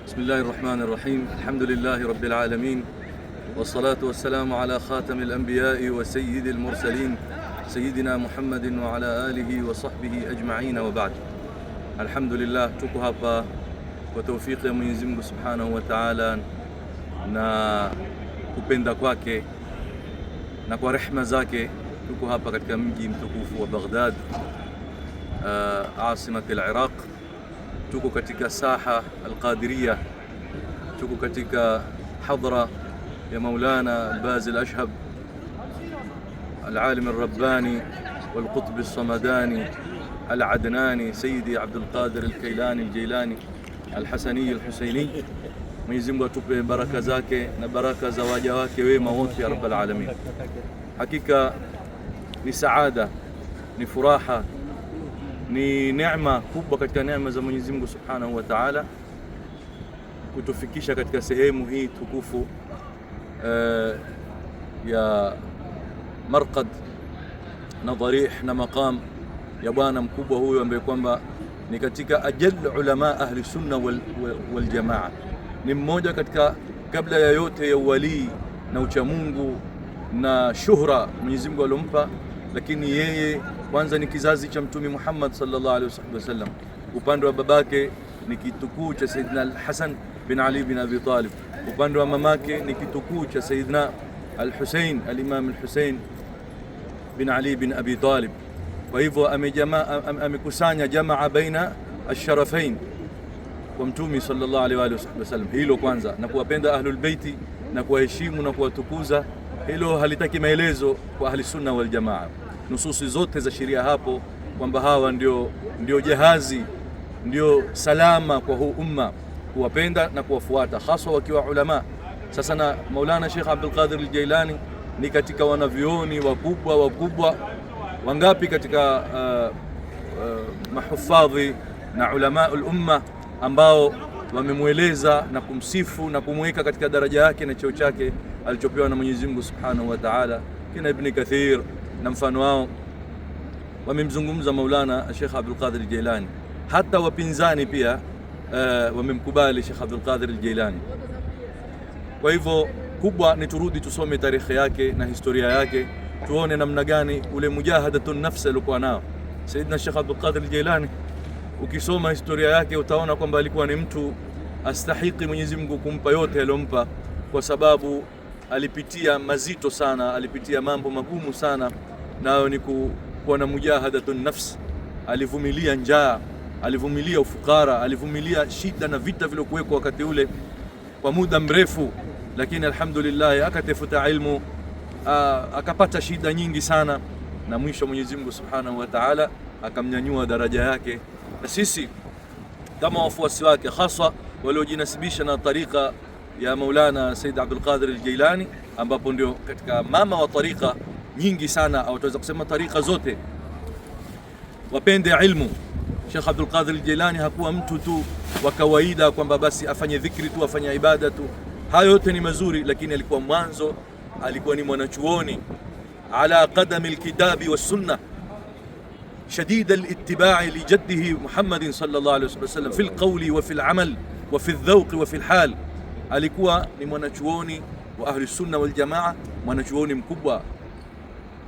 بسم الله الرحمن الرحيم. الحمد لله رب العالمين، والصلاة والسلام على خاتم الأنبياء وسيد المرسلين سيدنا محمد وعلى آله وصحبه أجمعين، وبعد. الحمد لله, tuko hapa kwa taufiki ya Mwenyezi Mungu Subhanahu wa Ta'ala na kupenda kwake na kwa rehma zake, tuko hapa katika mji mtukufu wa Baghdad, عاصمة العراق. Tuko katika saha Al-Qadiriya, tuko katika hadra ya Maulana Al-Bazi Al-Ashhab العالم الرباني والقطب الصمداني العدناني سيدي عبد القادر الكيلاني الجيلاني الحسني الحسيني. Mwenyezi Mungu atupe baraka zake na baraka za waja wake wema wote ya Rabbal Alamin. Hakika ni saada, ni furaha, ni neema kubwa katika neema za Mwenyezi Mungu Subhanahu wa Ta'ala kutufikisha katika sehemu hii tukufu ya marqad na dharih na maqam ya bwana mkubwa huyu ambaye kwamba ni katika ajal ulama ahli sunna wal jamaa, ni mmoja katika kabla ya yote ya uwalii na uchamungu na shuhra Mwenyezi Mungu alompa, lakini yeye kwanza ni kizazi cha Mtume Muhammad sallallahu alaihi wasallam. Upande wa babake ni kitukuu cha Sayyidina Al-Hasan bin Ali bin Abi Talib, upande wa mamake ni kitukuu cha Sayyidina Al-Hussein, Al-Imam Al-Hussein bin Ali bin Abi Talib. Kwa hivyo amekusanya jamaa baina asharafain kwa Mtume sallallahu alaihi wasallam. Hilo kwanza, na kuwapenda ahlul baiti na kuwaheshimu na kuwatukuza, hilo halitaki maelezo kwa ahli sunna wal jamaa. Nususi zote za sheria hapo kwamba hawa ndio jahazi, ndio salama kwa huu umma, kuwapenda na kuwafuata, haswa wakiwa ulama. Sasa na Maulana Sheikh Abdul Qadir al-Jailani ni katika wanavyuoni wakubwa wakubwa wangapi katika mahufadhi na ulama al-umma ambao wamemweleza na kumsifu na kumweka katika daraja yake na cheo chake alichopewa na Mwenyezi Mungu Subhanahu wa Ta'ala, kina Ibn Kathir na mfano wao wamemzungumza Maulana Sheikh Abdul Qadir al-Jailani. Hata wapinzani pia wamemkubali Sheikh Abdul Qadir al-Jailani. Kwa hivyo kubwa ni turudi tusome tarikhi yake na historia yake, tuone namna gani ule mujahadatun nafsi alikuwa nao Sayyidina Sheikh Abdul Qadir al-Jailani. Ukisoma historia yake utaona kwamba alikuwa ni mtu astahiki Mwenyezi Mungu kumpa yote aliyompa, kwa sababu alipitia mazito sana, alipitia mambo magumu sana, nayo ni kuwa na mujahadatun nafs. Alivumilia njaa, alivumilia ufukara, alivumilia shida na vita vilivyokuwekwa wakati ule kwa muda mrefu, lakini alhamdulillah akatafuta ilmu, akapata shida nyingi sana, na mwisho Mwenyezi Mungu Subhanahu wa Ta'ala akamnyanyua daraja yake. Na sisi kama wafuasi wake haswa waliojinasibisha na tariqa ya Maulana Said Abdul Qadir al-Jailani, ambapo ndio katika mama wa tariqa nyingi sana, au tuweza kusema tariqa zote, wapende ilmu. Sheikh Abdul Qadir al-Jailani hakuwa mtu tu wa kawaida kwamba basi afanye dhikri tu, afanye ibada tu. Hayo yote ni mazuri, lakini alikuwa mwanzo, alikuwa ni mwanachuoni ala qadami alkitabi wassunna, shadid alittibai lijaddihi Muhammadin sallallahu alaihi wasallam fi alqawli wa fi alamal wa fi aldhawqi wa fi alhal. Alikuwa ni mwanachuoni wa ahli sunna wal jamaa, mwanachuoni mkubwa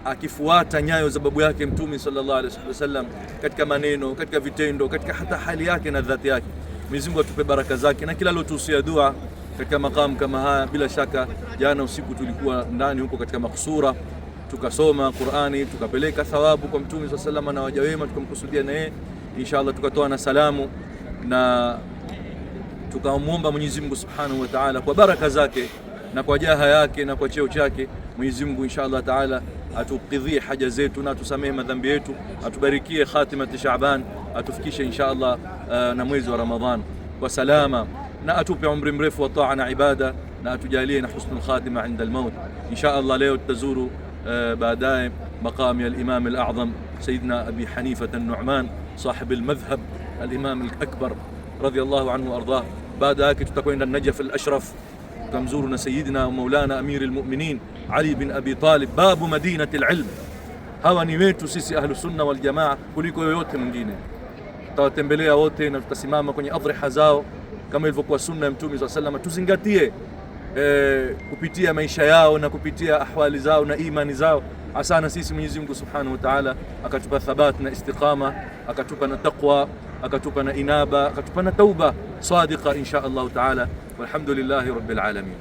akifuata nyayo za babu yake Mtume sallallahu alaihi wasallam katika maneno, katika vitendo, katika hata hali yake na dhati yake. Mwenyezi Mungu atupe baraka zake na kila alotuhusia dua katika makamu kama haya. Bila shaka jana usiku tulikuwa ndani huko katika maksura, tukasoma Qur'ani, tukapeleka thawabu kwa Mtume sallallahu alaihi wasallam na waja wema, tukamkusudia na yeye inshallah, tukatoa na salamu na tukamwomba Mwenyezi Mungu Subhanahu wa Ta'ala kwa baraka zake na kwa jaha yake na kwa cheo chake, Mwenyezi Mungu inshallah Ta'ala atukidhie haja zetu na atusamehe madhambi yetu, atubarikie khatimati Shaaban, atufikishe inshallah na mwezi wa Ramadhan kwa salama, na atupe umri mrefu wa taa na ibada, na atujalie na husnul khatima inda almaut inshallah. Leo tutazuru baadaye maqam ya al-Imam al-A'zam Sayyidina Abi Hanifa an-Nu'man sahib al-madhhab al-Imam al-Akbar radiyallahu anhu wardah. Baada yake tutakwenda Najaf al-Ashraf, tutamzuru na Sayyidina Maulana Amir al-Mu'minin Ali bin Abi Talib, babu madinati al-ilm. Hawa ni wetu sisi ahlu sunna wal jamaa kuliko yoyote mwingine. Tutawatembelea wote na tutasimama kwenye adriha zao. kama ilivyokuwa sunna ya Mtume swalla sallam, tuzingatie kupitia maisha yao na kupitia ahwali zao na imani zao. Hasa na sisi Mwenyezi Mungu Subhanahu wa Ta'ala akatupa thabat na istiqama, akatupa na taqwa, akatupa na inaba, akatupa na tauba sadiqa insha Allah taala. Walhamdulillahi rabbil alamin.